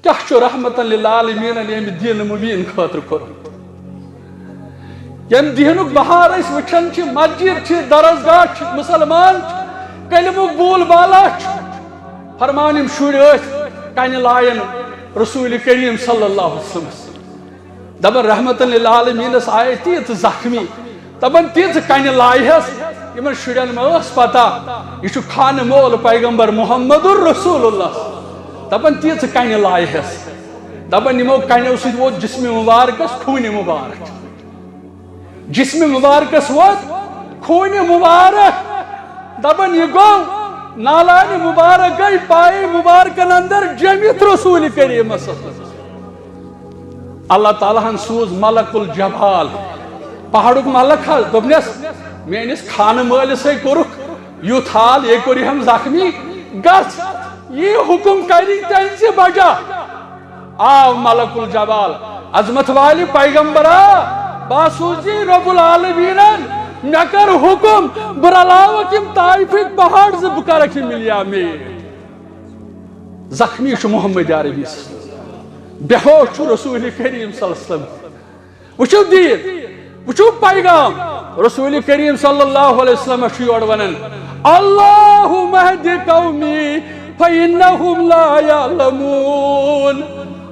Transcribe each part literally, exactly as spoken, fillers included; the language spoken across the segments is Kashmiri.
کیٛاہ چھُ رحمتن للعالمینن ییٚمہِ دیٖنہٕ مُبیٖن خٲطرٕ کوٚرمُت؟ ییٚمہِ دیٖنُک بہار أسۍ وٕچھان چھِ، مسجد چھِ، درسگاہ چھِ، مُسلمان چھِ، کلمُک بول بالا چھُ۔ فرمان، یِم شُرۍ ٲسۍ کنہِ لایان رسول کریم صلی اللہ علیہ وسلمس۔ دپان، رحمتن للعالمینس آیہِ تیٖژ زخمی۔ دپان، تیٖژ کنہِ لایہس، یِمن شُرٮ۪ن ما ٲس پتہ، یہِ چھُ خانہٕ مول پیغمبر محمد رسول اللہ۔ دپان، تیٖژ کنہِ لایہس۔ دپان، یِمو کنیو سۭتۍ ووت جسمِ مبارکس خوٗنِ مبارک۔ جسمِ مبارکس ووت خوٗنِ مبارک۔ دپان، یہِ گوٚو نالانہِ مبارک گٔے پایہِ مبارکن اندر جٔمِتھ رسول کریمس۔ اللہ تعالیٰ ہن سوٗز ملک الجبال، پہاڑُک ملک حظ، دوٚپنس، میٲنِس خانہٕ مٲلِسے کوٚرُکھ یُتھ حال، یے کوٚر یہِ ہم زخمی، گژھ، یہِ حکم کرِ تٔمۍ زِ بجا۔ آو ملک الجبال، عظمت والہِ پیغمبرا، باسوٗزی رب العالمینن، مےٚ کر حکم، بہٕ رلاوکھ یِم طائفٕکۍ پہاڑ زٕ، بہٕ کرکھ یِم ملیا میٖٹھۍ۔ زخمی چھُ محمد عربی صلی اللہ علیہ وسلم، بے ہوش چھُ رسول کریم صلی اللہ علیہ وسلم۔ وٕچھِو دیٖن، وٕچھِو پیغام۔ رسول کریم صلی اللہ علیہ وسلم چھُ یورٕ ونان، اللہم اہد قومی فانہم لا یعلمون۔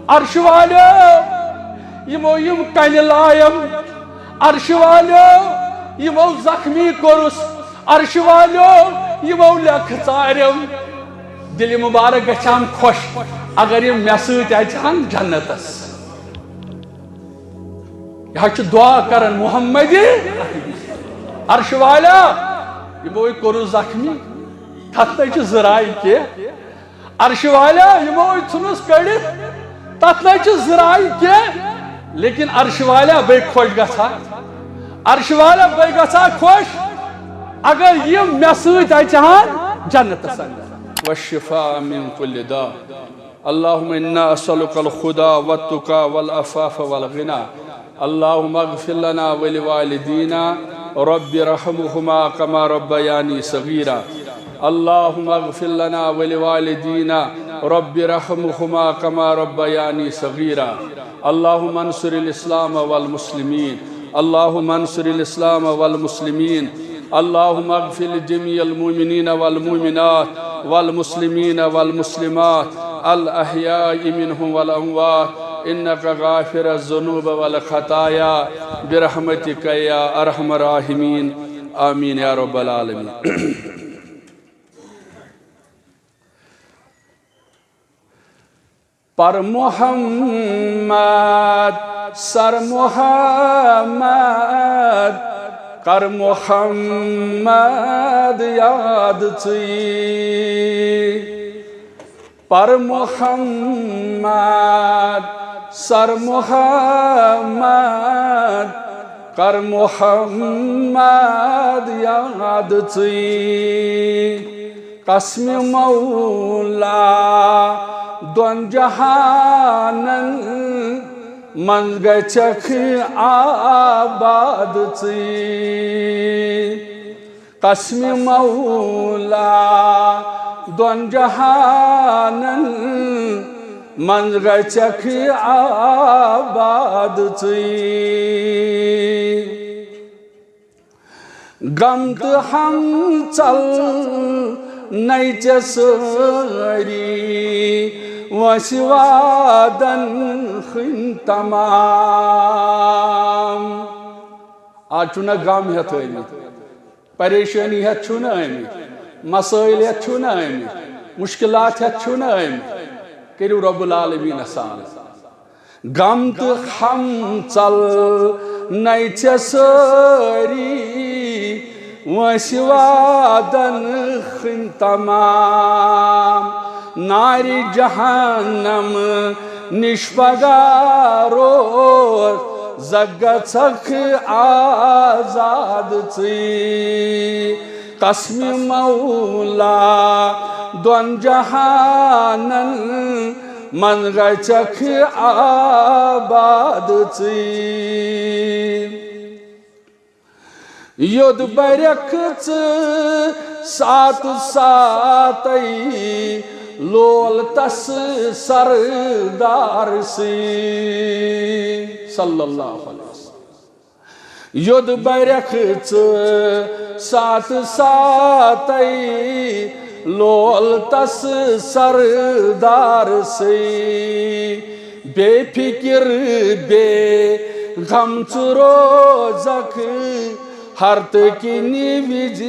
عرش والیو، یِمو یِم کنہِ لایَم، عرش والیو، یِمو زخمی کوٚرُس، عرش والیو، یِمو لیکھٕ ژارٮ۪م۔ دِلہِ مبارک گژھِ ہم خۄش، اگر یِم مےٚ سۭتۍ اژِ ہن جنتس۔ یہِ حظ چھُ دعا کران محمد عرش والا، یِمو یہِ کوٚرُس زخمی، تتھ نَے چھِ زٕ راے کینٛہہ۔ عرش والا، یِمو یہِ ژھُنُس کٔڑِتھ، تتھ نَے چھِ زٕ راے کینٛہہ۔ لیکن عرش والا بے خۄش گژھا، عرش والا بے گژھا خۄش، اگر یِم مےٚ سۭتۍ اژِ ہن جنتس اندر۔ والشفاء من كل داء۔ اللهم إنا أسألك الهدى والتقى والعفاف والغنى۔ اللهم اغفر لنا ولوالدينا، رب ارحمهما كما ربياني صغيرا۔ اللهم اغفر لنا ولوالدينا، رب ارحمهما كما ربياني صغيرا۔ اللهم انصر الإسلام والمسلمين۔ اللهم انصر الإسلام والمسلمين۔ اللهم اغفر لجميع المؤمنين والمؤمنات والمسلمين والمسلمات الأحياء منهم والأموات إنك غافر الذنوب والخطايا برحمتك يا أرحم الراحمين۔ آمين يا رب العالمين۔ پر محمد، سر محمد، کر محمد یاد ژٕے۔ پر محمد، سر محمد، کر محمد یاد ژٕے۔ قسم مولا دۄن جہانن منٛز گژھکھ آباد ژٕے۔ قسم مولا دۄن جہانن منٛز گژھکھ آباد ژٕے۔ غم تہٕ ہم ژل نَے ژےٚ سٲری، وٲنٛسہِ وادن ہٕنٛدۍ تمام۔ آز چھُنہ غم ہٮ۪تھ ٲمٕتۍ، پریشٲنی ہٮ۪تھ چھُنہ ٲمٕتۍ، مسٲیِل ہٮ۪تھ چھُنہ ٲمٕتۍ، مُشکِلات ہٮ۪تھ چھُنہ ٲمٕتۍ۔ کٔرِو رب العالمینس سان۔ غم تہٕ ہم ژل نَے ژےٚ سٲری، وٲنٛسہِ وادن ہٕنٛدۍ تمام۔ نارِ جہنم نِش پگاہ روز زکھ گژھکھ آزاد ژٕے۔ قسم مولا دۄن جہانن منٛز گژھکھ آباد ژٕے۔ یوٚد برکھ ژٕ ساتہٕ ساتَے لول تس سردار سٕے، صلی اللہ علیہ وسلم۔ یوٚد بریکھ ژٕ ساتہٕ ساتَے، لول تس سردار سٕے۔ بے فکر بے غم ژٕ روزکھ، ہر تہٕ کِنہِ وِزِ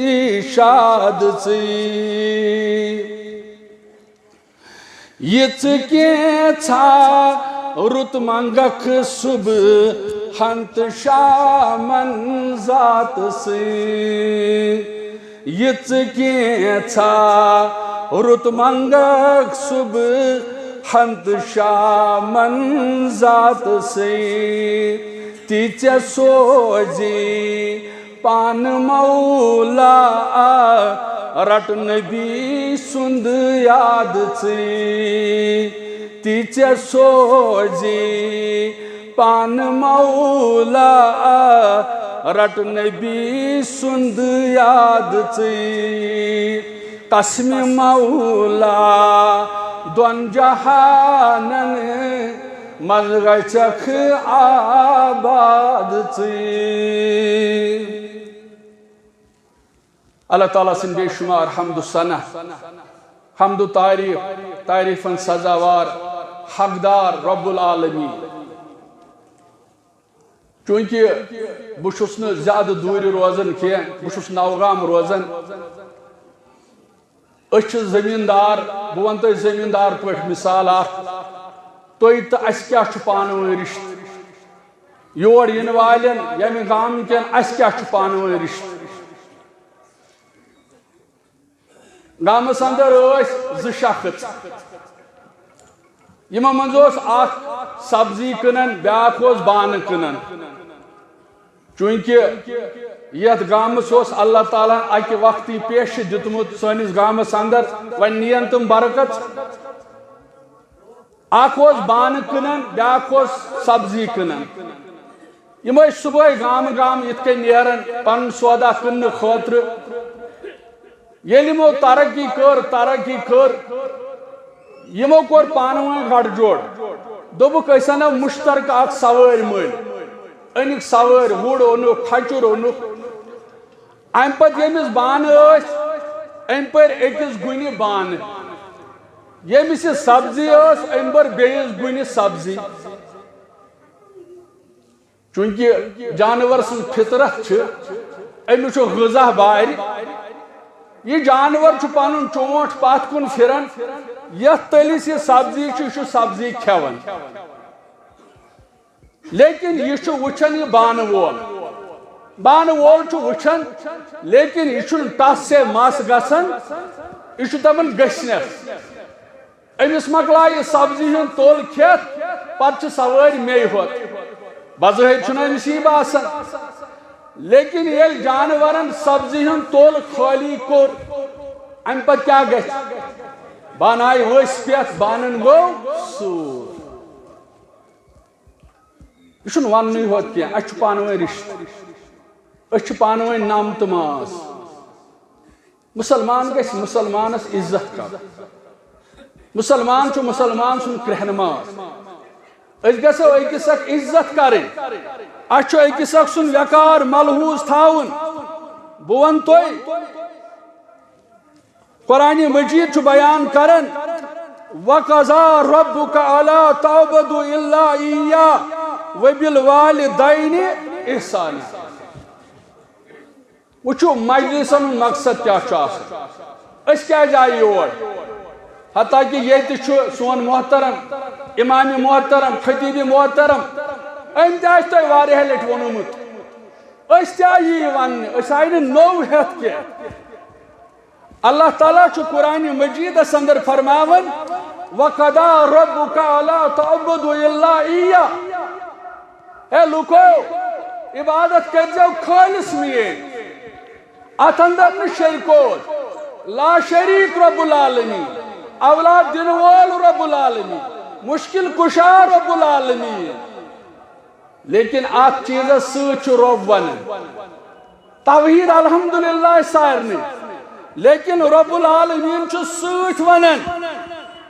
شاد ژٕے۔ یہِ ژٕ کینٛژھا رُت منٛگکھ صُبحن تہٕ شامن ذات سٕے۔ یہِ ژٕ کینٛژھا رُت منٛگکھ صُبحن تہٕ شامن ذات سٕے۔ تہِ ژےٚ سوزی پانہٕ مولا، رٹ نبی سُنٛد یاد ژٕے۔ تہِ ژےٚ سوزی پانہٕ مولا، رٹ نبی سُنٛد یاد ژٕے۔ قسمِ مولا دۄن جہانن منٛز گژھکھ آباد ژٕے۔ اللہ تعالیٰ سٕنٛدۍ بے شمار حمد و ثنا، حمد و تعریف، تعریفن سزاوار، حقدار رب العالمین۔ چونکہ بہٕ چھُس نہٕ زیادٕ دوٗرِ روزان کینٛہہ، بہٕ چھُس نوگام روزان۔ أسۍ چھِ زٔمیٖندار، بہٕ وَنہٕ تۄہہِ زٔمیٖندار پٲٹھۍ مثال اکھ، تُہۍ تہٕ اَسہِ کیٛاہ چھُ پانہٕ ؤنۍ رِشتہٕ؟ یور یِنہٕ والٮ۪ن، ییٚمہِ گامہٕ کٮ۪ن، اَسہِ کیٛاہ چھُ پانہٕ ؤنۍ رِشتہٕ؟ گامس اندر ٲسۍ زٕ شخص، یِمو منٛز اوس اکھ سبزی کٕنان، بیاکھ اوس بانہٕ کٕنان۔ چونکہ یتھ گامس اوس اللہ تعالیٰ ہن اکہِ وقتٕے پیشہِ دیُتمُت سٲنِس گامس اندر، وۄنۍ نِین تِم برکت۔ اکھ اوس بانہٕ کٕنان، بیاکھ اوس سبزی کٕنان۔ یِم ٲسۍ صبحٲے گامہٕ گامہٕ یِتھ کٔنۍ نیران پنُن سودا کٕننہٕ خٲطرٕ۔ ییٚلہِ یِمو ترقی کٔر، ترقی کٔر، یِمو کوٚر پانہٕ ؤنۍ گٹھ جوڑ۔ دوٚپُکھ، "أسۍ اَنو مُشترکہٕ اکھ سوٲرۍ مٔلۍ۔" أنِکھ سوٲرۍ، وُڑ اوٚنُکھ، کھچُر اوٚنُکھ۔ اَمہِ پتہٕ ییٚمِس بانہٕ ٲسۍ، أمۍ پٔرۍ أکِس گُنہِ بانہٕ۔ ییٚمِس یہِ سبزی ٲس، أمۍ بٔر بیٚیِس گُنہِ سبزی۔ چونکہ جانور سٕنٛز فطرت چھِ، أمِس چھُ غذا بارِ۔ یہِ جانور چھُ پنُن چونٛٹھ پتھ کُن پھِران، یتھ تٔلِس یہِ سبزی چھُ، یہِ چھُ سبزی کھٮ۪وان۔ لیکن یہِ چھُ وٕچھان یہِ بانہٕ وول۔ بانہٕ وول چھُ وٕچھان، لیکن یہِ چھُنہٕ ٹس سے مس گژھان، یہِ چھُ دپان گٔژھنس۔ أمِس مۄکلایہِ سبزی ہُنٛد توٚل کھٮ۪تھ، پتہٕ چھِ سوٲرۍ مے ہوت۔ بظٲہِر چھُنہٕ أمِس یی باسان، لیکن ییٚلہِ جانورن سبزی ہُنٛد توٚل خٲلی کوٚر، امہِ پتہٕ کیٛاہ گژھِ؟ بانہٕ آیہِ ؤسۍ پٮ۪تھ، بانن گوٚو سوٗر۔ یہِ چھُنہٕ وننُے ہوت کینٛہہ، اَسہِ چھُ پانہٕ ؤنۍ رِشتہٕ، أسۍ چھِ پانہٕ ؤنۍ نَم تہٕ ماس۔ مُسلمان گژھِ مُسلمانس عزت کرُن۔ مُسلمان چھُ مُسلمان سُنٛد کرٛہنہٕ ماس۔ أسۍ گژھو أکِس اکھ عزت کرٕنۍ، اَسہِ چھُ أکِس اکھ سُنٛد وقار ملحوظ تھاوُن۔ بہٕ وَنہٕ تۄہہِ، قرآن مجید چھُ بیان کران، "وقضى ربك ألا تعبدوا إلا إياه وبالوالدين إحسانا۔" وٕچھِو، مجلسن ہُنٛد مقصد کیٛاہ چھُ آسان، أسۍ کیٛازِ آیہِ یور؟ حتیٰ کہ ییٚتہِ چھُ سون محترم امام محترم، خطیب محترم، أمۍ تہِ آسہِ تۄہہِ واریاہ لٹہِ ووٚنمُت۔ أسۍ تہِ آیہِ یی وننہِ، أسۍ آیہِ نہٕ نوٚو ہٮ۪تھ کینٛہہ۔ اللہ تعالیٰ چھُ قرآن مجیدس اندر فرماوان، "وقضى ربك ألا تعبدوا إلا إياه۔" اے لوکو، عبادت کٔرزیو خالص میٲنۍ، اتھ اندر نہٕ شریکوت، لا شریک رب العالمین، اولاد دِنہٕ وول رب العالمین، مشکل کشا رب العالمین۔ لیکن اتھ چیزس سۭتۍ چھُ رۄب ونان۔ توحید الحمدللہ سارنٕے، لیکن رب العالمین چھُ سۭتۍ ونان۔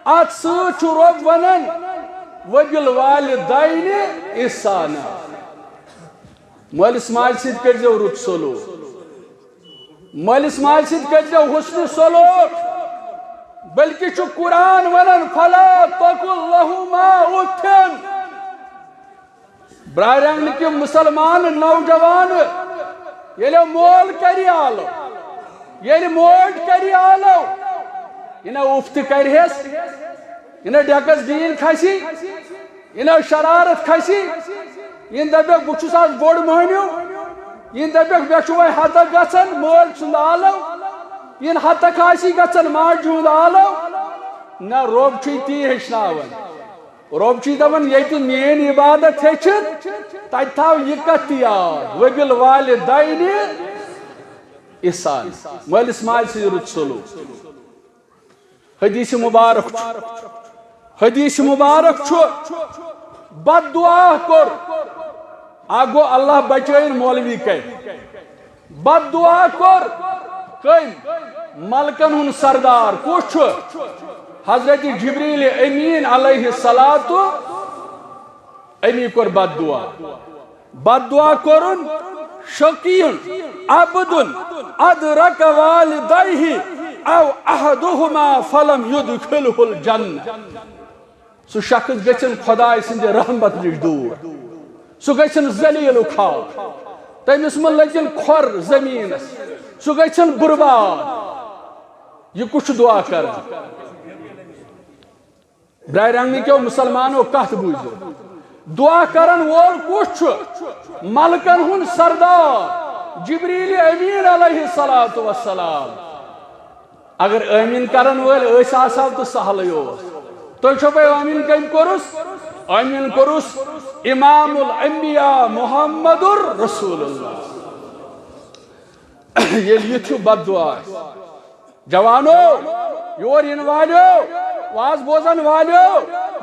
اتھ سۭتۍ چھُ رۄب ونان، "وبالوالدین احسانا"۔ مٲلِس ماجہِ سۭتۍ کٔرۍزیو رُت سلوک۔ مٲلِس ماجہِ سۭتۍ کٔرۍزیو حسن سلوک۔ بلکہِ چھُ قرآن ونان، "فلا تقل لہما اف"۔ برارن کہ مسلمان نوجوان، ییٚلہِ مول کری آلو، ییٚلہِ موج کری آلو، یہِ نہ اُف تہِ کرِہس، یہِ نہ ڈیکس ڈیٖن کھسی، یہِ نہ شرارت کھسی، یہِ نہٕ دپیکھ، "بہٕ چھُس آز بوٚڑ مٔہنیو"، یہِ نہٕ دپیکھ، "مےٚ چھُ وۄنۍ ہتک گژھان مٲلۍ سُنٛد آلو"، یہِ نہٕ ہتک آسی گژھان ماجہِ ہُنٛد آلو۔ نہ، رۄب چھُے تی ہیٚچھناوان۔ رۄب چھُے دپان، ییٚتہِ میٲنۍ عبادت ہیٚچھِتھ، تتہِ تھاو یہِ کتھ تہِ یاد، "وبالوالدین احسان"۔ مٲلِس ماجہِ سۭتۍ رُت سلوک۔ حدیث مبارک چھُ، حدیث مبارک چھُ، بد دعا کوٚر، اکھ گوٚو اللہ بچٲیِن مولوی کٔمۍ، بد دعا کوٚر کٔمۍ؟ ملکن ہُنٛد سردار کُس چھُ؟ حضرت جبریل امین علیہ الصلوۃ، أمی کوٚر بد دعا۔ بد دعا کوٚرُن، "شقی عبد ادرک والدیہ او احدہما فلم یدخلہ الجنہ"۔ سُہ شخص گژھن خدائے سٕنٛدِ رحمت نِش دوٗر، سُہ گژھن ذلیل و خوار، تٔمِس مہ لٔگِن کھۄر زٔمیٖنس، سُہ گژھن برباد۔ یہِ کُس چھُ دعا کران؟ برارن کیو مسلمانو، کتھ بوٗزِو۔ دعا کرن وول کُس چھُ؟ ملکن ہُنٛد سردار جبریل امین علیہ الصلوۃ والسلام۔ اگر آمین کرن وٲلۍ ٲسۍ آسہو تہٕ سہلٕے اوس۔ تُہۍ چھو پاے آمین کٔمۍ کوٚرُس؟ آمین کوٚرُس امام الانبیاء محمد رسول اللہ۔ ییٚلہِ یُتھ ہیوٗ بد دعا آسہِ، جوانو، یور یِنہٕ والیو، واز بوزن والیو،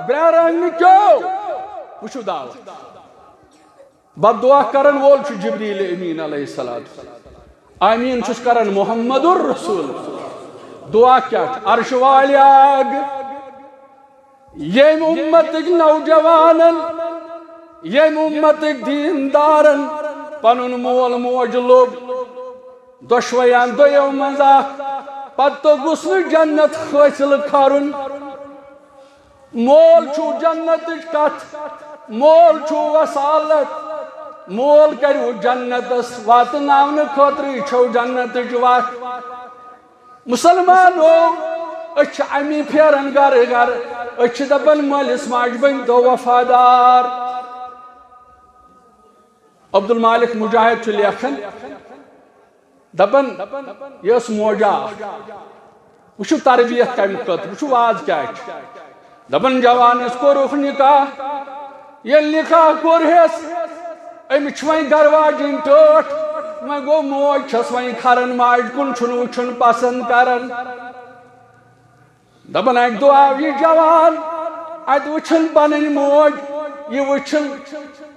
برارن کیو، وٕچھِو دعوت۔ بد دعا کرن وول چھُ جبریل امین علیہ الصلوۃ۔ آمین چھُس کران محمد الرسول۔ دعا کیٛاہ چھُ؟ عرش والیا، ییٚمہِ اُمتٕکۍ نوجوانن، ییٚمہِ اُمتٕکۍ دیٖندارن پنُن مول موج لوٚب، دۄشوَیَن دۄیو منٛز اکھ، پتہٕ توٚگُس نہٕ جنت حٲصِل کرُن۔ مول چھُ جنتٕچ کتھ، مول چھُ وصالت، مول کرِ جنتس واتناونہٕ خٲطرٕ، یہِ چھو جنتٕچ وتھ۔ مسلمانو، أسۍ چھِ امی پھیران گرٕ گرٕ، أسۍ چھِ دپان، مٲلِس ماجہِ بٔنۍ تو وفادار۔ عبدالمالک مجاہد چھُ لیکھان، دپان، یہِ ٲس موجا اکھ۔ وٕچھِو تربیت کمہِ خٲطرٕ، وٕچھِو واز کیٛاہ چھُ۔ دپان، جوانس کوٚرُکھ نکاح، ییٚلہِ نکاح کوٚرہس، أمِس چھِ وۄنۍ گرٕ واجِنۍ ٹٲٹھ، وۄنۍ گوٚو موج چھس وۄنۍ کھران، ماجہِ کُن چھُنہٕ وٕچھُن پسند کران۔ دپان، اکہِ دۄہ آو یہِ جوان، اتہِ وٕچھُن پنٕنۍ موج، یہِ وٕچھُن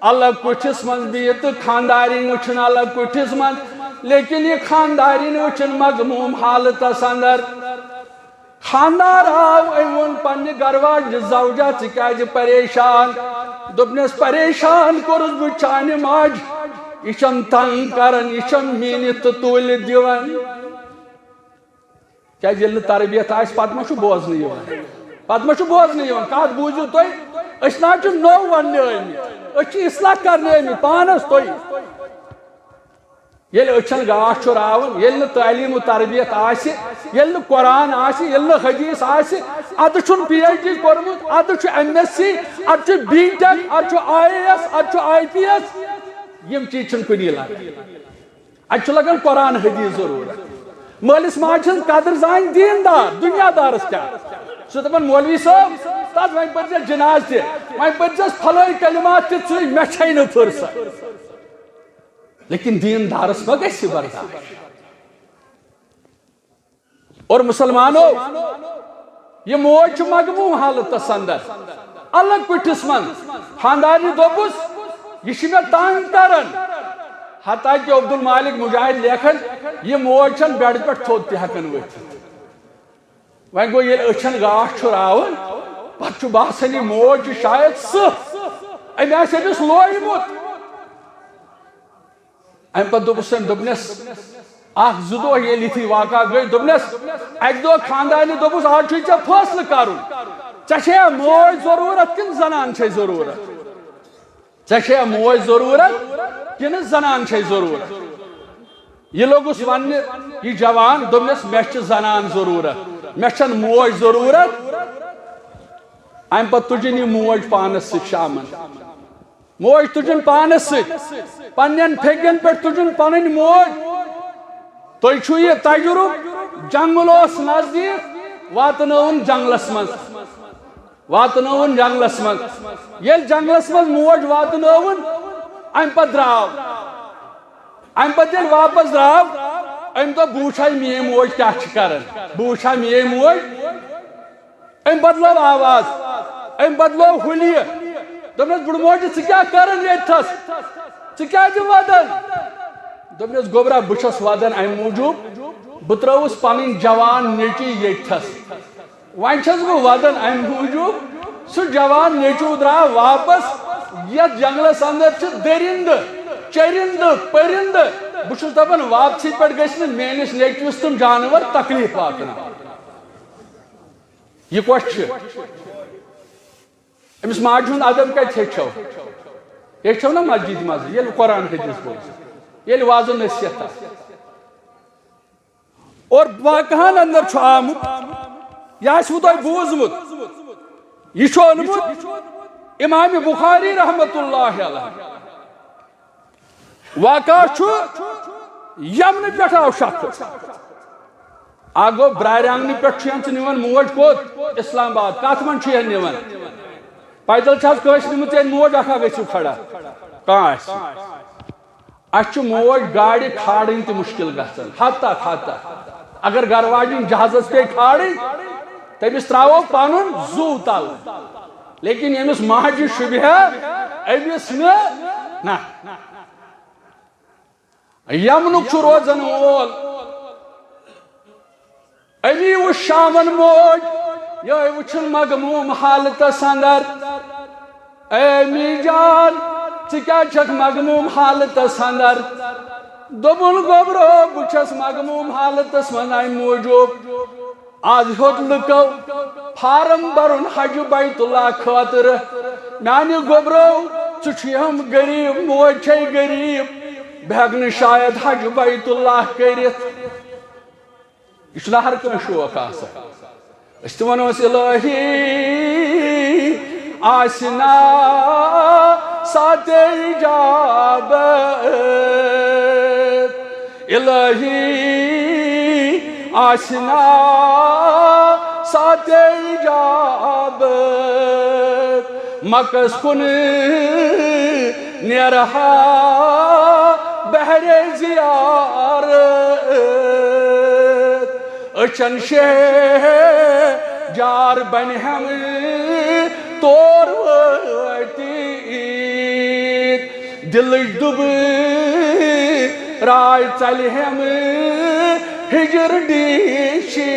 الگ کُٹھِس منٛز بِہِتھ تہٕ خاندارِنۍ وٕچھُن الگ کُٹھِس منٛز، لیکن یہِ خاندارِنۍ وٕچھُن مغموم حالتس اندر۔ خاندار آو، أمۍ ووٚن پننہِ گرٕ واجنہِ زوجہ، "ژٕ کیازِ پریشان؟" دوٚپنس، "پریشان کوٚرُس بہٕ چانہِ ماجہِ، یہِ چھم تنگ کران، یہِ چھم میٖنِتھ تہٕ تُلِتھ دِوان۔" کیازِ ییٚلہِ نہٕ تربیت آسہِ، پتہٕ ما چھُ بوزنہٕ یِوان؟ پتہٕ ما چھُ بوزنہٕ یِوان؟ کتھ بوٗزِو تُہۍ؟ أسۍ نہ حظ چھِ نوٚو وننہِ آمٕتۍ، أسۍ چھِ اصلاح کرنہِ آمٕتۍ پانس تُہۍ۔ ییٚلہِ أچھن گاش چھُ راوُن، ییٚلہِ نہٕ تعلیٖم و تربیت آسہِ، ییٚلہِ نہٕ قرآن آسہِ، ییٚلہِ نہٕ حدیث آسہِ، ادٕ چھُنہٕ پی ایچ ڈی کوٚرمُت، ادٕ چھُ ایم ایس سی، ادٕ چھُ بی ٹیک، ادٕ چھُ آی اے ایس، ادٕ چھُ آی پی ایس۔ یِم چیٖز چھِنہٕ کُنی لگان۔ اتہِ چھُ لگان قرآن حدیث ضروٗرت۔ مٲلِس ماجہِ ہٕنٛز قدر زانہِ دیٖندار، دُنیا دارس کیٛاہ؟ سُہ دپان، "مولوی صٲب، تتھ وۄنۍ پٔرزٮ۪س جناز تہِ، وۄنۍ پٔرزٮ۪س پھلٲنۍ کلمات تہِ ژٕے، مےٚ چھے نہٕ فرصت۔" لیکن دیٖندارس ما گژھِ یہِ برداش؟ اور مسلمانو، یہِ موج چھِ مغموم حالتس اندر، الگ کُٹھِس منٛز۔ خاندارنہِ دوٚپُس، "یہِ چھِ مےٚ تنگ کران۔" حتیٰ کہ عبدالمالک مجاہد لیکھان، یہِ موج چھَنہٕ بیڈ پٮ۪ٹھ تھوٚد تہِ ہٮ۪کان ؤتھِتھ۔ وۄنۍ گوٚو، ییٚلہِ أچھن گاش چھُ راوان، پتہٕ چھُ باسان، یہِ موج چھِ شاید سٕہہ، أمۍ آسہِ أمِس لویمُت۔ امہِ پتہٕ دوٚپُس أمۍ، دوٚپنس، اکھ زٕ دۄہ ییٚلہِ یِتھُے واقعہ گٔے، دوٚپنس، اکہِ دۄہ خاندانہِ دوٚپُس، آز چھُے ژےٚ فٲصلہٕ کرُن، ژےٚ چھےٚ موج ضروٗرت کِنہٕ زنان چھے ضروٗرت؟ ژےٚ چھےٚ موج ضروٗرت کِنہٕ زنان چھے ضروٗرت؟ یہِ لوٚگُس وننہِ، یہِ جوان، دوٚپنس، مےٚ چھِ زنان ضروٗرت، مےٚ چھَنہٕ موج ضروٗرت۔ امہِ پتہٕ تُجِن یہِ موج پانس سۭتۍ شامن۔ موج تُجِن پانس سۭتۍ، پننٮ۪ن پھیٚکٮ۪ن پٮ۪ٹھ تُجِن پنٕنۍ موج۔ تۄہہِ چھُو یہِ تجرُبہٕ، جنگل اوس نزدیٖک، واتنٲوُن جنگلس منٛز، واتنٲوُن جنگلس منٛز۔ ییٚلہِ جنگلس منٛز موج واتنٲوٕن، امہِ پتہٕ درٛاو۔ امہِ پتہٕ ییٚلہِ واپس درٛاو، أمۍ دوٚپ، بہٕ وٕچھٕ ہا میٛٲنۍ موج کیٛاہ چھِ کران، بہٕ وٕچھٕ ہا میٛٲنۍ موج۔ أمۍ بدلٲو آواز، أمۍ بدلٲو حُلیہِ۔ دوٚپنس، بُڈٕ موجہِ، ژٕ کیٛاہ کران ییٚتھس؟ ژٕ کیٛازِ ودان؟ دوٚپنس، گوٚبرا، بہٕ چھَس ودان امہِ موٗجوٗب، بہٕ ترٲوٕس پنٕنۍ جوان نیٚچی ییٚتھس۔ وۄنۍ چھَس بہٕ ودان امہِ موٗجوٗب، سُہ جوان نیٚچوٗ درٛاو واپس۔ یتھ جنگلس اندر چھِ دٔرِندٕ، چٔرِندٕ، پٔرِندٕ۔ بہٕ چھُس دپان، واپسی پٮ۪ٹھ گژھِ نہٕ میٲنِس نیٚچوِس تِم جانور تکلیف واتناوٕنۍ۔ یہِ کۄس چھِ؟ أمِس ماجہِ ہُنٛد ادب کتہِ ہیٚچھو؟ ہیٚچھو نا مسجد منٛز، ییٚلہِ قرآن حدیث بوزو، ییٚلہِ وعظ و نصیحت آسہِ۔ اور واقعہن اندر چھُ آمُت، یہِ آسِوٕ تۄہہِ بوٗزمُت، یہِ چھُ اوٚنمُت امام بخاری رحمتہ اللہ علیہ۔ واقعہ چھُ یمنہٕ پٮ۪ٹھ آو شخص۔ اکھ گوٚو برارِ آنگنہٕ پٮ۪ٹھ چھُ یَن ژٕ نِوان موج کوٚت؟ اسلام آباد۔ کتھ منٛز چھُ یَن نِوان؟ پیدل چھِ حظ کٲنٛسہِ نِمٕژ یَن موج؟ اکھا گٔژھِو کھڑا، کانٛہہ آسہِ۔ اَسہِ چھُ موج گاڑِ کھالٕنۍ تہِ مُشکِل گژھان، حد تک، حد تک۔ اگر گرٕ واجِنۍ جہازس پیٚیہِ کھالٕنۍ، تٔمِس ترٛاوو پنُن زُو تل۔ لیکن ییٚمِس ماجہِ شوٗبہِ ہا، أمِس نہٕ، نہ۔ یمنُک چھُ روزن وول۔ أمی وُچھ شامن موج، یِہوٚے وُچھُن مغموم حالتس اندر۔ اے أمی جان، ژٕ کیٛازِ چھکھ مغموم حالتس اندر؟ دوٚپُن، گوٚبرو، بہٕ چھَس مغموم حالتس منٛز امہِ موٗجوٗب۔ از ہیوٚت لُکو فارم برُن حج بیت اللہ خٲطرٕ۔ میانہِ گوٚبرو، ژٕ چھُے ہم غریب، موج چھے غریب، بہٕ ہٮ۪کہٕ نہٕ شاید حج بیت اللہ کٔرِتھ۔ یہِ چھُنہ ہر کٲنٛسہِ شوق آسان۔ أسۍ تہِ وَنو أسۍ، الہی آسہِ نا ساتھ اجابت، الہی آسہِ نا ساتھ اجابت، مکس کُن نیرہا بہر زیارت۔ أچھن شہجار بنہِ ہم تور وٲتِتھ۔ دِلٕچ دُبراے ژلہِ ہم ہجر ڈیشی۔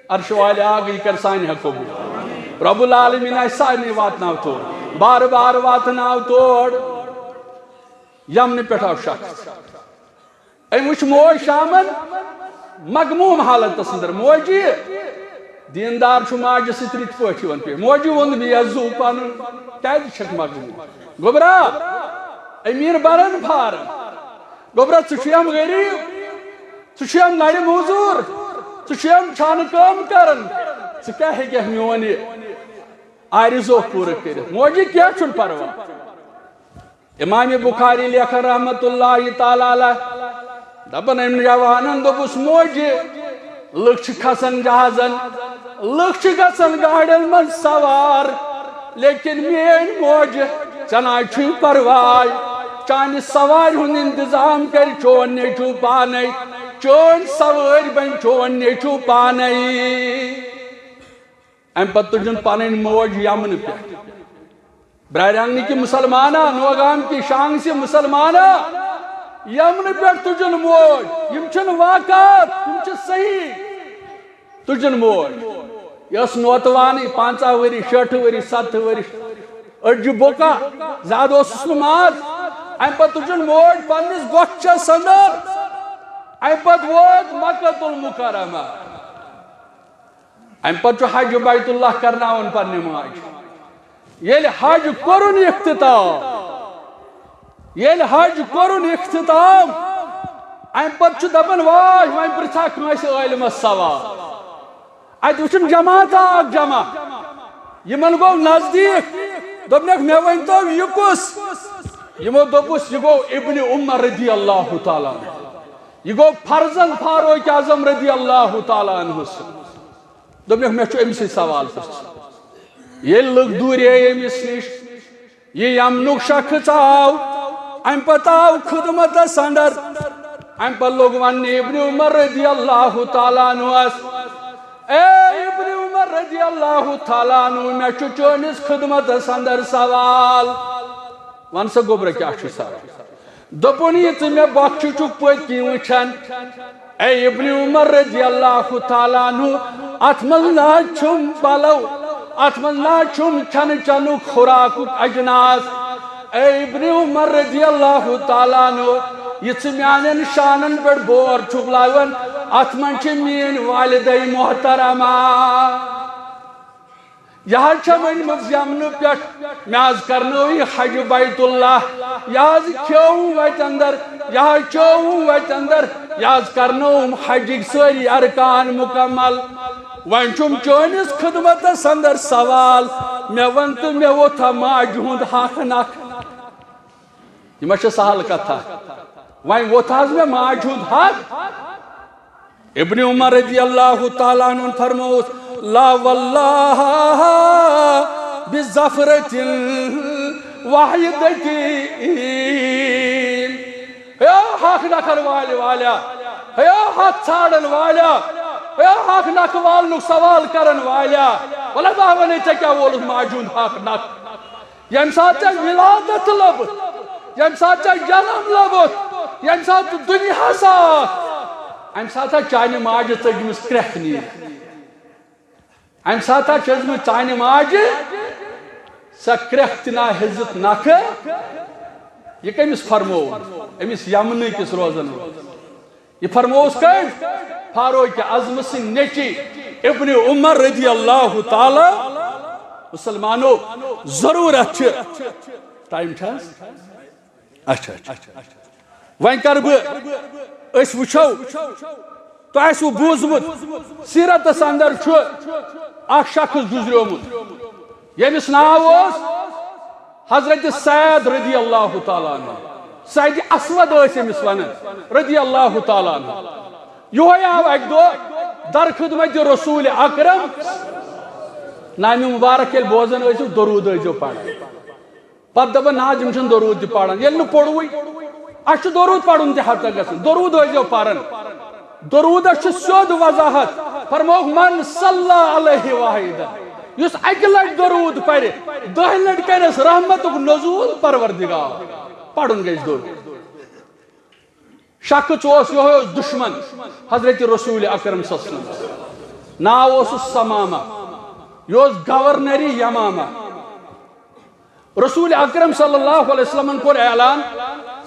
عرش والیا گٔے کر سانہِ ہا قبول۔ رب العالمین آسہِ سارنٕے واتناو تور۔ بار بار واتناو تور۔ یمنہٕ پٮ۪ٹھ آو شخص۔ أمۍ وٕچھ موج شامن مغموم حالتس اندر۔ موجی، دیندار چھُ ماجہِ سۭتۍ رٕتۍ پٲٹھۍ یِوان پیش۔ موجی ووٚن، مےٚ یہِ زُو پنُن، کیازِ چھکھ مغموم؟ گوٚبرا، امیر برن فارم۔ گوٚبرا، ژٕ چھُے ہم غریب، ژٕ چھُے ہم نرِ موٚزوٗر، ژٕ چھُے ہم چھانہٕ کٲم کران، ژٕ کیٛاہ ہیٚککھ میون یہِ آرزو پوٗرٕ کٔرِتھ؟ موجی، کینٛہہ چھُنہٕ پرواے۔ امام بخاری لیکھان رحمت اللہ تعالیٰ علیہ، دپان أمۍ جوانن دوٚپُس، موجہِ، لُکھ چھِ کھسان جہازن، لُکھ چھِ گژھان گاڑٮ۪ن منٛز سوار، لیکن میٲنۍ موجہِ، ژےٚ نہ چھُے پرواے، چانہِ سوارِ ہُنٛد انتظام کرِ چون نیٚچوٗ پانے، چٲنۍ سوٲرۍ بنہِ چون نیٚچوٗ پانے۔ امہِ پتہٕ تُجُن پنٕنۍ موج یمنہٕ پٮ۪ٹھ۔ برارِ آنگنہٕ کہِ مسلمانہ، نوگام کہِ شانگ سہِ مسلمانہ، یمنہٕ پٮ۪ٹھ تُجن موج، یِم چھِنہٕ واقعات، یِم چھِ صحیح۔ تُجن موج۔ یہِ ٲس نوتوانٕے، پنٛژاہ ؤری، شیٹھ ؤری، ستتھ ؤری۔ أڈجہِ بۄکا، زیادٕ اوسُس نہٕ ماز۔ اَمہِ پتہٕ تُجن موج پننِس گۄچھس اندر۔ اَمہِ پتہٕ ووت مکہ المکرمہ۔ اَمہِ پتہٕ چھُ حج بیت اللہ کرناوان پننہِ ماجہِ۔ ییٚلہِ حج کوٚرُن اختتام، ییٚلہِ حج کوٚرُن اختتام، اَمہِ پتہٕ چھُ دَپان، واے، وۄنۍ پرٛژھا کٲنٛسہِ عٲلمَس سوال۔ اَتہِ وٕچھُن جماعت اکھ جمع، یِمن گوٚو نزدیٖک، دوٚپنَکھ، مےٚ ؤنۍ تو، یہِ کُس؟ یِمو دوٚپُس، یہِ گوٚو ابن عمر رضی اللہ تعالیٰ عنہ، یہِ گوٚو فرزند فاروق اعظم رضی اللہ تعالیٰ عنہ سُنٛد۔ دوٚپنَکھ، مےٚ چھُ أمۍ سٕے سوال پرٛژھُن۔ ییٚلہِ لُکھ دوٗرے أمِس نِش، یہِ یمنُک شخص آو، اَمہِ پتہٕ آو خدمتس اندر۔ اَمہِ پتہٕ لوٚگ وننہِ ابن عمر رضی اللہ تعالیٰ عنہس، اے ابن عمر رضی اللہ تعالیٰ عنہ، مےٚ چھُ چٲنِس خدمتس اندر سوال۔ وَن سا گوٚبرا، کیٛاہ چھُے سوال؟ دوٚپُن، یہِ ژٕ مےٚ بۄچھِ چھُکھ پٔتۍ کِنۍ وٕچھان، اے ابن عمر رضی اللہ تعالیٰ عنہ، اتھ منٛز نہ حظ چھُم پلو، اتھ منٛز نہ حظ چھُم کھٮ۪نہٕ چٮ۪نُک خوراکُک اجناس۔ اے ابن عمر رضی اللہ تعالیٰ عنہ، یہِ ژٕ میانٮ۪ن شانن پٮ۪ٹھ بور چھُکھ لاوان، اتھ منٛز چھِ میٲنۍ والدے محترمہ۔ یہِ حظ چھےٚ ؤنمٕژ یمنہٕ پٮ۪ٹھ، مےٚ حظ کرنٲو یہِ حج بیت اللہ، یہِ حظ کھیوٚوُم وتہِ اندر، یہِ حظ چووُم وتہِ اندر، یہِ حظ کرنٲوُم حجٕکۍ سٲری ارکان مکمل۔ وۄنۍ چھُم چٲنِس خدمتس اندر سوال، مےٚ وَن تہٕ، مےٚ ووٚتھا ماجہِ ہُنٛد حق نکھٕ؟ یہِ ما چھِ سہل کتھا؟ وۄنۍ ووٚتھ حظ مےٚ ماجہِ ہُنٛد حق۔ ابن عمر رضی اللہ تعالیٰ عنہ فرمووُس، لا واللہ بزفرة واحدة۔ ہے حق نکھن والہِ والیا، ہے حق ژھانڈن والیا، ہے حق نکھٕ والنُک سوال کرن والیا، ولا بہٕ ونے ژےٚ کیٛاہ وولُتھ ماجہِ ہُنٛد حق نکھٕ۔ ییٚمہِ ساتہٕ ژےٚ ولادت لٔبٕتھ، ییٚمہِ ساتہٕ ژےٚ جنم لوٚبُتھ، ییٚمہِ ساتہٕ ژٕ دُنیاہس آکھ، امہِ ساتہٕ ہا چانہِ ماجہِ ژٔجمٕژ کرٛٮ۪کھ نیٖرِتھ۔ امہِ ساتہٕ ہا چھٔجمٕژ چانہِ ماجہِ سۄ کرٛٮ۪کھ تہِ نا ہیٚژٕتھ نکھٕ۔ یہِ کٔمِس فرموو؟ أمِس یمنہٕ کِس روزن وٲلِس۔ یہِ فرمووُس کٔمۍ؟ فاروق اعظم سٕنٛدۍ نیٚچی ابن عمر رضی اللہ تعالیٰ۔ مسلمانو، ضروٗرت چھِ۔ ٹایم چھا؟ اچھا، اچھا۔ وۄنۍ کر بہٕ، أسۍ وٕچھو، تۄہہِ آسِوٕ بوٗزمُت، سیرتس اندر چھُ اکھ شخص گُزریومُت، ییٚمِس ناو اوس حضرت سعد رضی اللہ تعالیٰ عنہ، سعد اسود ٲسۍ أمِس ونان رضی اللہ تعالیٰ عنہ۔ یِہوٚے آو اکہِ دۄہ در خدمت رسول اکرم، نامہِ مبارک ییٚلہِ بوزان ٲسِو، درود ٲسۍزیو پران۔ پتہٕ دپان، نہ حظ، یِم چھِنہٕ درود تہِ پران، ییٚلہِ نہٕ پوٚروُے۔ اَسہِ چھُ درود پرُن تہِ ہرتہ گژھان، درود ٲسۍزیو پران۔ درودس چھِ سیوٚد وضاحت، فرمووُکھ، من صلی علیہ واحدہ، یُس اکہِ لٹہِ درود پرِ، دَہہِ لٹہِ کرٮ۪س رحمتُک نزول پروردگار۔ پرُن گژھِ درود۔ شخص اوس، یِہوٚے اوس دشمن حضرت رسول اکرم صلی اللہ علیہ وسلم۔ ناو اوسُس ثمامہ، یہِ اوس گورنر یمامہ۔ رسول اکرم صلی اللہ علیہ وسلمن کوٚر اعلان،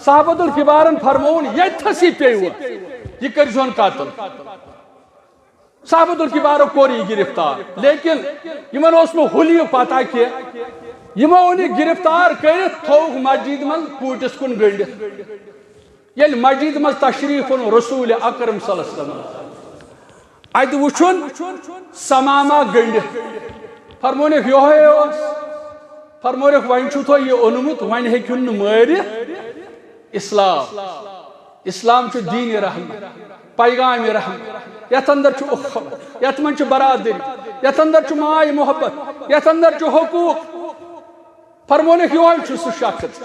صحابت الکبارن فرمووُن، ییٚتھس یہِ پیٚیہِ، یہِ کٔرۍزِہون قتل۔ صحابت الکبارو کوٚر یہِ گرفتار، لیکن یِمن اوس نہٕ ہُلہِ پتہ کینٛہہ۔ یِمو اوٚن یہِ گرفتار کٔرِتھ، تھووُکھ مسجد منٛز کوٗٹِس کُن گٔنڈِتھ۔ ییٚلہِ مسجد منٛز تشریف اوٚن رسول اکرم صلی اللہ علیہ وسلم، اتہِ وُچھُن ثمامہ گٔنڈِتھ، فرمونکھ، یِہوٚے اوس۔ فرمونکھ، وۄنۍ چھُو تۄہہِ یہِ اوٚنمُت، وۄنۍ ہیٚکِہُن نہٕ مٲرِتھ۔ اسلام، اسلام چھُ دین رحمت، پیغام رحمت۔ یتھ اندر چھُ اخوت، یتھ منٛز چھِ برادری، یتھ اندر چھُ ماے محبت، یتھ اندر چھُ حقوق۔ فرمونکھ، یِہوٚے چھُ سُہ شخص۔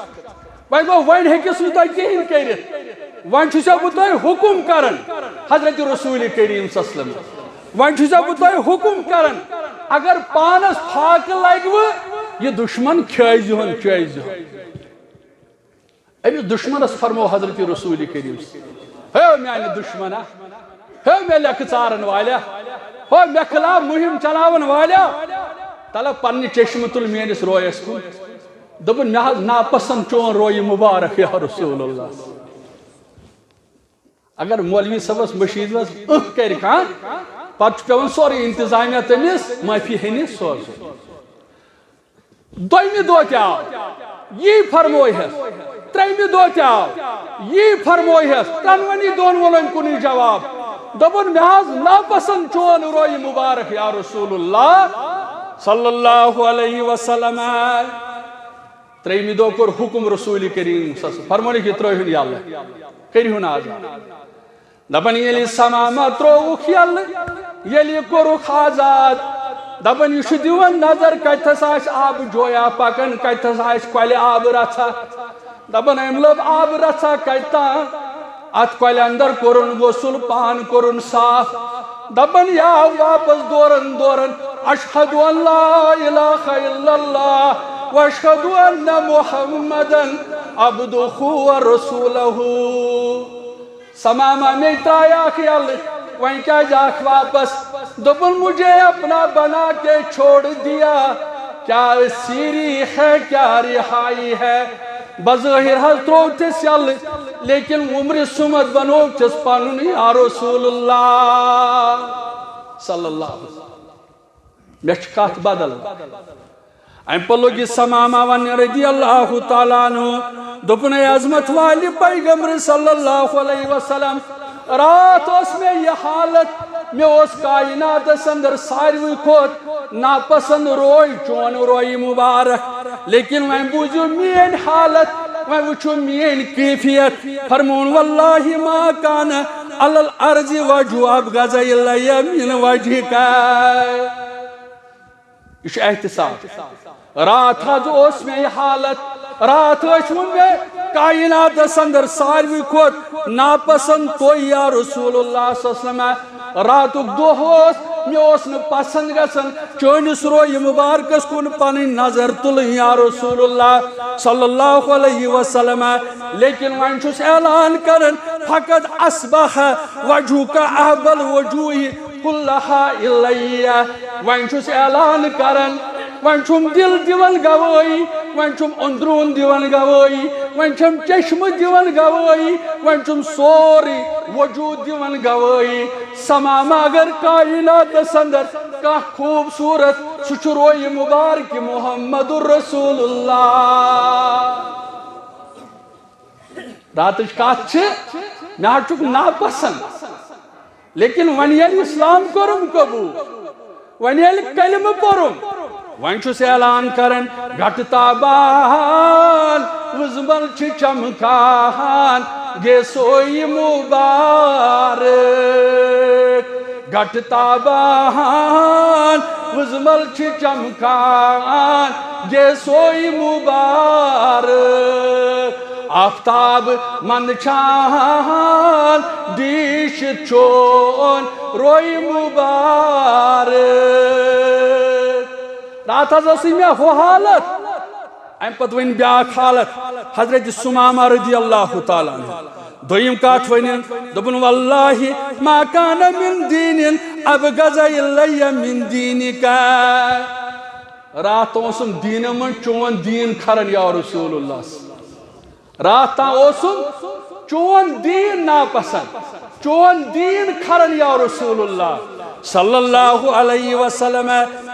وۄنۍ گوٚو، وۄنۍ ہیٚکِس نہٕ تۄہہِ کِہیٖنۍ کٔرِتھ۔ وۄنۍ چھُسو بہٕ تۄہہِ حُکُم کران، حضرت رسول کریم صلی اللہ علیہ وسلم۔ وۄنۍ چھُسو بہٕ تۄہہِ حُکُم کران، اگر پانس فاقہٕ لگوٕ، یہِ دُشمن کھیٲزِہون، کھیٲزِہون۔ أمِس دُشمنس فرموو حضرت رسول کریم، ہے میانہِ دُشمنا، ہے مےٚ لیکھٕ ژارن والیا، ہو مےٚ خلاف مُہِم چلاون والیا، تلہ پننہِ چشمہٕ تُل میٲنِس رویس کُن۔ دوٚپُن، مےٚ حظ ناپسند چون رویہِ مُبارک یا رسول اللہ۔ اگر مولوی صٲبس مٔشیٖد منٛز أہ کرِ کانٛہہ، پتہٕ چھُ پٮ۪وان سورُے انتظامیہ تٔمِس معٲفی ہیٚنہِ سوزُن۔ دوٚیمہِ دۄہ تہِ آو، یی فرموو ہس۔ ترٛیٚیمہِ دۄہ تہِ آو، یی فرموو ہس۔ ترٛٮ۪نؤنی دۄہن ووٚن أمۍ کُنُے جواب، دوٚپُن، مےٚ حظ ناپسند چون رویہِ مُبارک یا رسول اللہ صلی اللہ علیہ وسلم۔ ترٛیٚیمہِ دۄہ کوٚر حُکُم رسول کریم صلی اللہ علیہ وسلم، فرمونُکھ، یہِ ترٛٲوہُن یَلہٕ، کٔرِہُن آزاد۔ دَپان، ییٚلہِ سَمامہ ترٛووُکھ یَلہٕ، ییٚلہِ یہِ کوٚرُکھ آزاد، دَپان، یہِ چھُ دِوان نظر، کَتِتھَس آسہِ آبہٕ جویا پَکان، کَتِتھَس آسہِ کۄلہِ آبہٕ رَژھا۔ دَپان، أمۍ لوٚب آبہٕ رَژھا کَتہِ تام؟ اَتھ کۄلہِ اندر کوٚرُن غسل، پان کوٚرُن صاف۔ دَپان، یہِ آو واپس دوران دوران، اشہد ان لا الہ الا اللہ و اشہد ان محمدا عبدہ و رسولہ۔ سمامہ مے ترایاکھ یلہٕ، وۄنۍ کیازِ آکھ واپس؟ دوٚپُن، مجھے اپنا بنا کے چھوڑ دیا، کیا سیری ہے کیا رہائی ہے؟ بظٲہِر حظ ترٛوو تِس یلہٕ، لیکن وُمرِ سُمت بنوو تِس پنُن یا رسول اللہ صلی اللہ علیہ وسلم۔ مےٚ چھِ کتھ بدل۔ امہِ پتہٕ لوٚگ یہِ سمامہ وننہِ رضی اللہ تعالیٰ عنہ، دوٚپُن، اے عظمت والہِ پیغمبر صلی اللہ علیہ وسلم، راتھ اوس مےٚ یہِ حالت، مےٚ اوس کائناتس اندر ساروٕے کھۄتہٕ ناپسند روے چون روے مبارک، لیکن وۄنۍ بوٗزِو میٲنۍ حالت، وۄنۍ وٕچھِو میٲنۍ کیفیت۔ فرمون، واللہ ما کان علی الارض وجہ ابغض الی من وجہک۔ یہِ چھُ احتساب۔ راتھ حظ اوس مےٚ یہِ حالت، راتھ ٲسۍ وُن مےٚ کائناتس اندر ساروٕے کھۄتہٕ ناپسند تُہۍ یا رسول اللہ صلی اللہ علیہ وسلم۔ راتُک دۄہ اوس، مےٚ اوس نہٕ پسند گژھان چٲنِس رویہِ مبارکس کُن پنٕنۍ نظر تُلٕنۍ یا رسول اللہ صلی اللہ علیہ وسلم۔ لیکن وۄنۍ چھُس اعلان کران، فقد اصبح وجہک احب الوجوہ کلہا الیہ۔ وۄنۍ چھُس اعلان کران، وۄنۍ چھُم دِل دِوان گوٲہی، وۄنۍ چھُم أنٛدروٗن دِوان گوٲہی، وۄنۍ چھَم چشمہٕ دِوان گوٲہی، وۄنۍ چھُم سورُے وجوٗد دِوان گوٲہی۔ سمامہ اگر کائناتس اندر کانٛہہ خوٗبصوٗرت، سُہ چھُ رویہِ مبارک محمد رسول اللہ۔ راتٕچ کتھ چھِ، مےٚ حظ چھُکھ ناپسند، لیکن وۄنۍ ییٚلہِ اسلام کوٚرُم قبول، وۄنۍ ییٚلہِ کلمہٕ پوٚرُم، وۄنۍ چھُس اعلان کران، گٹہٕ تابان وُزمل چھِ چمکان، گے سویہِ مبارک۔ گٹہٕ تابان وُزمل چھِ چمکان، گے سویہِ مبارک۔ آفتاب منٛدچھان، ڈیٖشِتھ چون روے مبارک۔ راتھ حظ ٲسٕے مےٚ ہُہ حالت۔ امہِ پتہٕ ؤنۍ بیٛاکھ حالت، حضرت ثمامہ رضی اللہ تعالیٰ عنہ۔ دوٚیِم کتھ ؤنِن، دوٚپُن، واللہ ما کان من دین ابغض الی من دینک۔ راتھ اوسُم دیٖنہٕ منٛز چون دیٖن کھران یا رسول اللہ۔ راتھ تام اوسُم چون دیٖن ناپسند، چون دیٖن کھران یا رسول اللہ صلی اللہ علیہ وسلم۔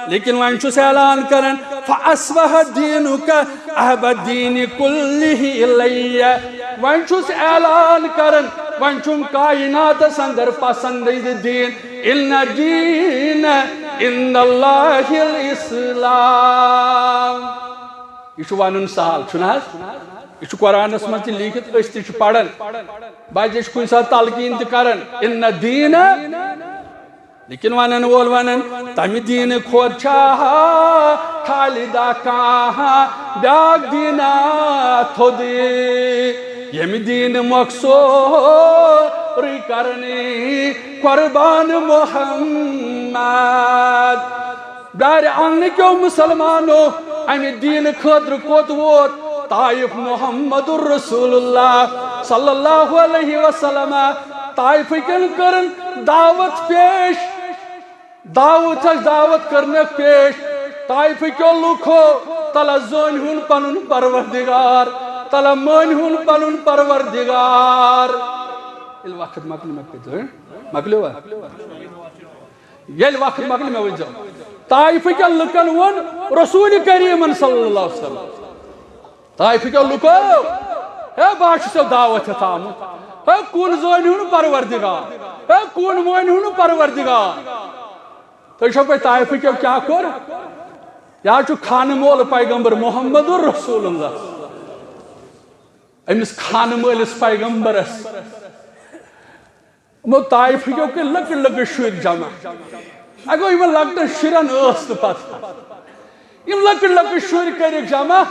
لیکن وۄنۍ چھُس اعلان کران، فاصبح دینک احب الدین کلہ الی۔ وۄنۍ چھُس اعلان کران، وۄنۍ چھُم کائناتس اندر پسندیدٕ دیٖن، ان الدین عند اللہ الاسلام۔ یہِ چھُ ونُن سہل، چھُنہٕ حظ؟ یہِ چھُ قرآنس منٛز تہِ لیٖکھِتھ، أسۍ تہِ چھِ پران۔ بعضے چھِ کُنہِ ساتہٕ تلقین تہِ کران، ان الدین۔ لیکن ونن وول ونن، تمہِ دیٖنہٕ کھۄتہٕ چھا خالدہ کانٛہہ بیٛاکھ دیٖنا تھوٚد؟ ییٚمہِ دیٖنہٕ مۄکھ سورُے کرنی قربان محمد۔ بیارِ آنگنہٕ کیو مسلمانو، امہِ دیٖنہٕ خٲطرٕ کوٚت ووت؟ طائف محمد رسول اللہ صلی اللہ علیہ وسلم، طائفہٕ کٮ۪ن کٔرٕن دعوت پیش، دعوت چھس دعوت کرنکھ پیش۔ طائفہٕ کیو لوٗکو، تلہ زٲنۍ ہُن پنُن پروردگار، تلہ مٲنۍ ہُن پنُن پروردگار۔ ییٚلہِ وقت مۄکلہِ، مےٚ کٔرۍ زیو، مۄکلیوا؟ ییٚلہِ وقت مۄکلہِ، مےٚ ؤنۍ زیو۔ طائفہٕ کٮ۪ن لُکن ووٚن رسول کریٖمن صلی اللہ علیہ وسلم، طائفہٕ کیو لُکو، ہے، بہٕ ہا چھُسو دعوت ہٮ۪تھ آمُت۔ ہے، کُن زٲنۍ ہُنٛد پروردگار؟ ہے، کُن مٲنۍ ہُنٛد پروردگار؟ تُہۍ چھو پَے طائفہٕ کیو کیٛاہ کوٚر؟ یا چھُ خانہٕ مول پیغمبر محمد رسول اللہ، أمِس خانہٕ مٲلِس پیغمبرس یِمو طائفہٕ کیو کٔرۍ لۄکٕٹۍ لۄکٕٹۍ شُرۍ جمع۔ اگو یِمن لۄکٹٮ۪ن شُرٮ۪ن ٲس نہٕ پتہ۔ یِم لۄکٕٹۍ لۄکٕٹۍ شُرۍ کٔرِکھ جمع۔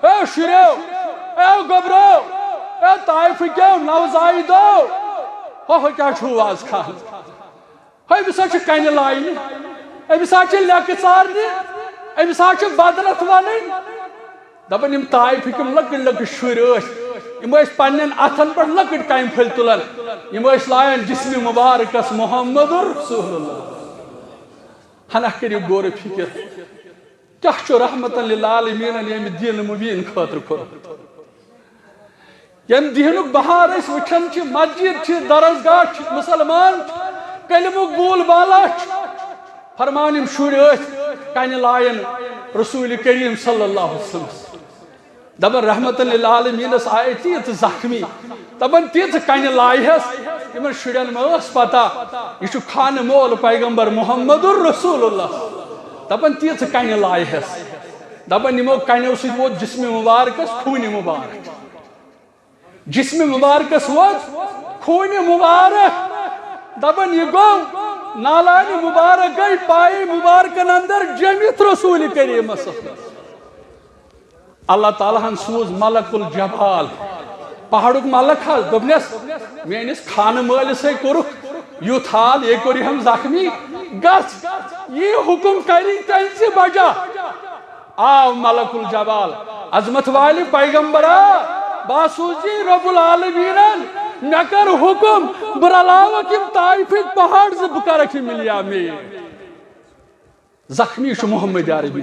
اے شُرٮ۪و، اے گوٚبرو، اے طائفہٕ کیو نوزائیدو، ہۄ ہۄ کیٛاہ چھُو آز کھان؟ ہۄ أمِس ہا چھِ کنہِ لاینہِ، أمِس ہا چھِ لیٚکہٕ ژارنہِ، أمِس ہا چھِ بدرتھ ونٕنۍ۔ دپان یِم طائفٕکۍ یِم لۄکٕٹۍ لۄکٕٹۍ شُرۍ ٲسۍ، یِم ٲسۍ پننٮ۪ن اتھن پٮ۪ٹھ لۄکٕٹۍ کمہِ پھٔلۍ تُلان، یِم ٲسۍ لایان جسمِ مبارکس محمد رسول اللہ۔ ہنا کٔرِو غور و فکر، کیٛاہ چھُ رحمتن للعالمینن ییٚمہِ دین مبین خٲطرٕ کوٚرمُت؟ ییٚمہِ دینُک بہار أسۍ وٕچھان چھِ، مسجد چھِ، درسگاہ چھِ، مسلمان چھِ، کلمُک بول بالا چھُ۔ فرمان یِم شُرۍ ٲسۍ کنہِ لایان رسول کریم صلی اللہ علیہ وسلم۔ دپان رحمتن للعالمینس آیہِ تیٖژ زخمی، دپان تیٖژ کنہِ لایہس، یِمن شُرٮ۪ن ما ٲس پتہ یہِ چھُ خانہٕ مول پیغمبر محمد رسول اللہ؟ دپان تیٖژ کنہِ لایہس، دپان یِمو کنیو سۭتۍ ووت جسمِ مبارکس خوٗنہِ مبارک۔ جسمِ مبارکس ووت خوٗنہِ مبارک۔ دپان یہِ گوٚو نالانہِ مبارک گٔے پایہِ مبارکن اندر جٔمِتھ رسول کریمس۔ اللہ تعالیٰ ہن سوٗز ملک الجبال، پہاڑُک ملک حظ، دوٚپنس، میٲنِس خانہٕ مٲلِسے کوٚرُکھ یُتھ حال، یہِ کوٚر یِہم زخمی، گژھ، یہِ حُکم کرِ تٔمۍ ژِ بجا۔ آو ملک الجبال، عظمت والہِ پیغمبرا، بہٕ ہا سوٗزی رب العالمینن، مےٚ کر حُکم، بہٕ رلاوکھ یِم طائفٕکۍ پہاڑ زٕ، بہٕ کرکھ یہِ مِلیو مے۔ زخمی چھُ محمد عربی،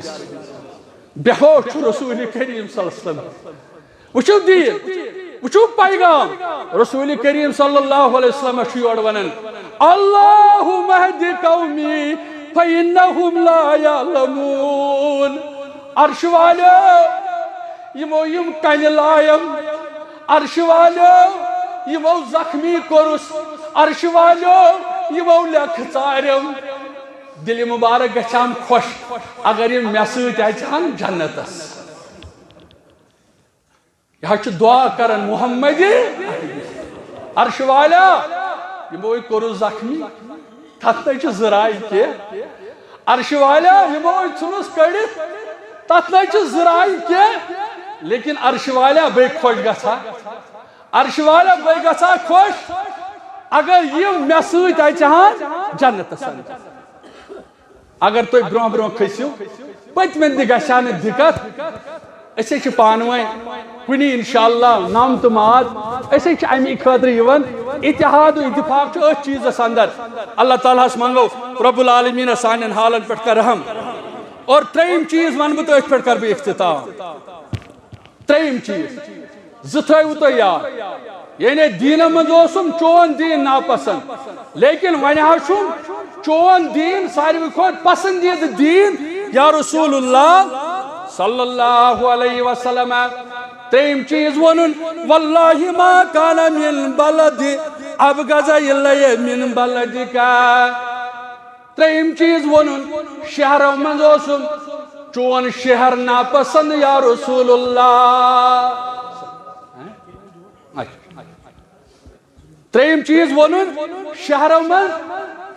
بے ہوش چھُ رسول کریم صلی اللہ علیہ وسلم۔ وٕچھِو دیٖن، وٕچھِو پیغام۔ رسول کریم صلی اللہ علیہ وسلم چھُ یورٕ ونان، اللہم اہد قومی فانہم لا یعلمون۔ عرش والو، یِمو یِم کنہِ لایَم، عرش والو، یِمو زخمی کوٚرُس، عرش والو، یِمو لیٚکھٕ ژارٮ۪م۔ دِلہِ مبارک گژھِ ہم خۄش، اگر یِم مےٚ سۭتۍ اژِ ہن جنتس۔ یہِ حظ چھُ دعا کران محمد عرش والا، یِمو ہے کوٚرُس زخمی، تتھ نَے چھِ زٕ راے کینٛہہ۔ عرش والا، یِمو ہے ژھُنُس کٔڑِتھ، تتھ نَے چھِ زٕ راے کینٛہہ۔ لیکن عرش والا بے خۄش گژھا، عرش والا بے گژھا خۄش، اگر یِم مےٚ سۭتۍ اژِ ہن جنتس اندر۔ اگر تُہۍ برونٛہہ برونٛہہ کھٔسِو، پٔتمٮ۪ن تہِ گژھِ ہا نہٕ دِقت۔ أسۍ ہے چھِ پانہٕ ؤنۍ کُنی انشاءاللہ نم تہٕ ماد۔ أسۍ ہے چھِ اَمی خٲطرٕ یِوان، اتحاد و اتفاق چھُ أتھۍ چیٖزس اندر۔ اللہ تعالیٰ ہس منٛگو رب العالمین سانٮ۪ن حالن پٮ۪ٹھ کر رحم۔ اور ترٛیٚیِم چیٖز ونہٕ بہٕ تہٕ أتھۍ پٮ۪ٹھ کرٕ بہٕ اختتام۔ ترٛیٚیِم چیٖز، زٕ تھٲیِو تُہۍ یاد۔ یعنی دیٖنہٕ منٛز اوسُم چون دیٖن ناپسنٛد، لیکن وۄنۍ حظ چھُم چون دیٖن ساروی کھۄتہٕ پسنٛدیٖدٕ دیٖن، یا رسول اللہ صلی اللہ علیہ وسلم۔ ترٛیٚیِم چیٖز ووٚنُن، واللہ ما کان من بلد ابغض الیہ من بلدک۔ ترٛیٚیِم چیٖز ووٚنُن، شہرو منٛز اوسُم چون شہر ناپسنٛد یا رسول اللہ۔ ترٛیٚیِم چیٖز ووٚنُن، شہرو منٛز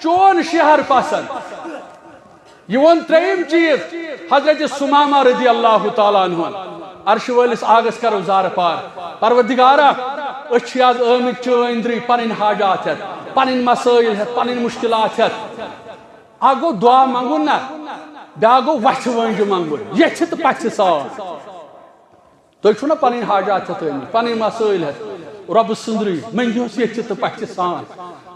چون شہر پسنٛد۔ یہِ ووٚن ترٛیٚیِم چیٖز حضرت ثمامہ رضی اللہ تعالیٰ عنہ۔ عرشہِ وٲلِس آگس کرو زارٕ پار۔ پروردگارا، أسۍ چھِ آز آمٕتۍ چٲنۍ أنٛدرٕے پنٕنۍ حاجات ہٮ۪تھ، پنٕنۍ مسٲیل ہٮ۪تھ، پنٕنۍ مشکلات ہٮ۪تھ۔ اکھ گوٚو دعا منٛگُن نہ، بیٛاکھ گوٚو وژھِ وٲنٛجہِ منٛگُن، یژھِ تہٕ پژھِ سان۔ تُہۍ چھِو نا پنٕنۍ حاجات ہٮ۪تھ ٲمٕتۍ، پنٕنۍ مسٲیل ہٮ۪تھ؟ رۄبہٕ سٕنٛدرٕے، مٔنٛگِو یژھِ تہٕ پژھِ سان۔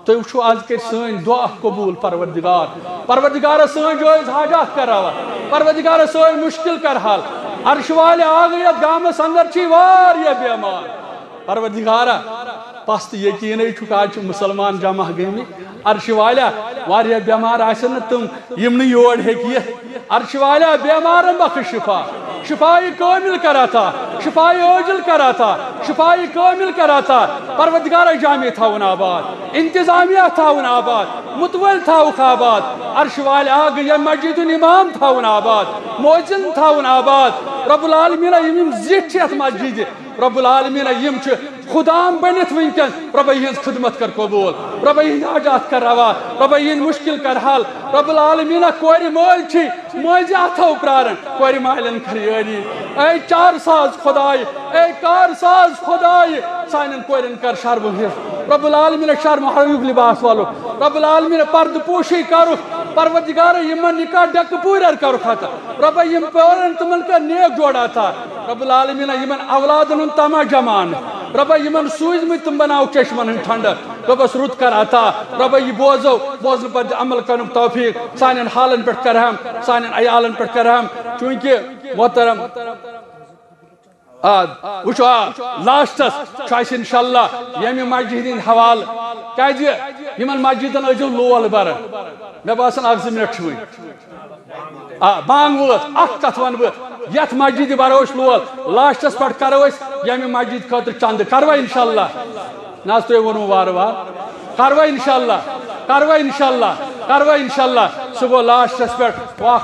تُہۍ وٕچھِو، از کٔرۍ سٲنۍ دعا قبوٗل پروردگار۔ پروردگارا، سٲنۍ جٲیز حاجات کر روا۔ پروردگارا، سٲنۍ مُشکل کر حل۔ عرش والہِ، آ گٔے یتھ گامس اندر چھی واریاہ بیمار۔ پروردگارا، پس تہٕ یقیٖنٕے چھُکھ، آز چھِ مُسلمان جمع گٔمٕتۍ۔ عرش والیا، واریاہ بیمار آسن نہٕ تِم، یِم نہٕ یور ہیٚکہِ یِتھ۔ عرش والیا، بیمارن بخش شفا، شفای کامل کر عطا، شفای عاجل کر عطا، شفای کامل کر عطا۔ پروردگارا، جامع تھاوُن آباد، انتظامیہ تھاوُن آباد، متول تھاوُکھ آباد۔ عرش والیا، ییٚمہِ مسجد ہُنٛد امام تھاوُن آباد، مؤذن تھاوُن آباد۔ رب العالمین، یِم یِم زِٹھۍ چھِ یتھ مسجدِ، رب العالمین، یِم چھِ خدام بٔنِتھ وٕنکیٚن، رۄبہ یِہٕنٛز خدمت کر قبول، رۄبہ یِہٕنٛدۍ حاجات کر روا، رۄبہ یِہٕنٛدۍ مُشکل کر حل۔ رب العالمین، کورِ مٲلۍ چھِ مٲنٛزِ اتھو پراران، کورِ مالٮ۪ن کر یٲری۔ اے چار ساز خداے، اے کار ساز خداے، سانٮ۪ن کورٮ۪ن کر شرمہٕ حِصہٕ۔ رب العالمین، شرمہٕ ہٲوِکھ لباس والُک۔ رب العالمین، پردٕ پوشی کرُکھ۔ پروردگار، یِمن نکاح ڈیکہٕ پوٗرٮ۪ر کرُکھ عطا۔ رۄبہ، یِم پورن تِمن کر نیک جوڑ عطا۔ رب العالمین، یِمن اولادن ہُنٛد طمع جمان۔ رۄبہ، یِمن سوٗزمٕتۍ تِم بناو چشمن ہٕنٛدۍ ٹھنڈٕ۔ رۄبس رُت کر عطا۔ رۄبہ، یہِ بوزو، بوزنہٕ پتہٕ دِ عمل کرنُک توفیق۔ سانٮ۪ن حالن پٮ۪ٹھ کرہم، سانٮ۪ن عیالن پٮ۪ٹھ کرہم۔ چوٗنکہِ محترم، آ، وٕچھو، آ، لاسٹس چھُ اَسہِ انشاءاللہ ییٚمہِ مسجد ہِنٛدۍ حوالہٕ، کیازِ یِمن مسجدن ٲسۍزیو لول بران۔ مےٚ باسان اکھ زٕ منٹ چھِ وٕنۍ۔ آ، بانگ وٲژ، اکھ کتھ ونہٕ بہٕ، یتھ مسجدِ برو أسۍ لول، لاسٹس پٮ۪ٹھ کرو أسۍ ییٚمہِ مسجد خٲطرٕ چندٕ، کروا انشاءاللہ؟ نہ حظ، تۄہہِ ووٚنوُ وارٕ وارٕ، کروا انشاءاللہ، کروا انشاءاللہ، کروا انشاءاللہ۔ سُہ گوٚو لاسٹس پٮ۪ٹھ۔ واہ۔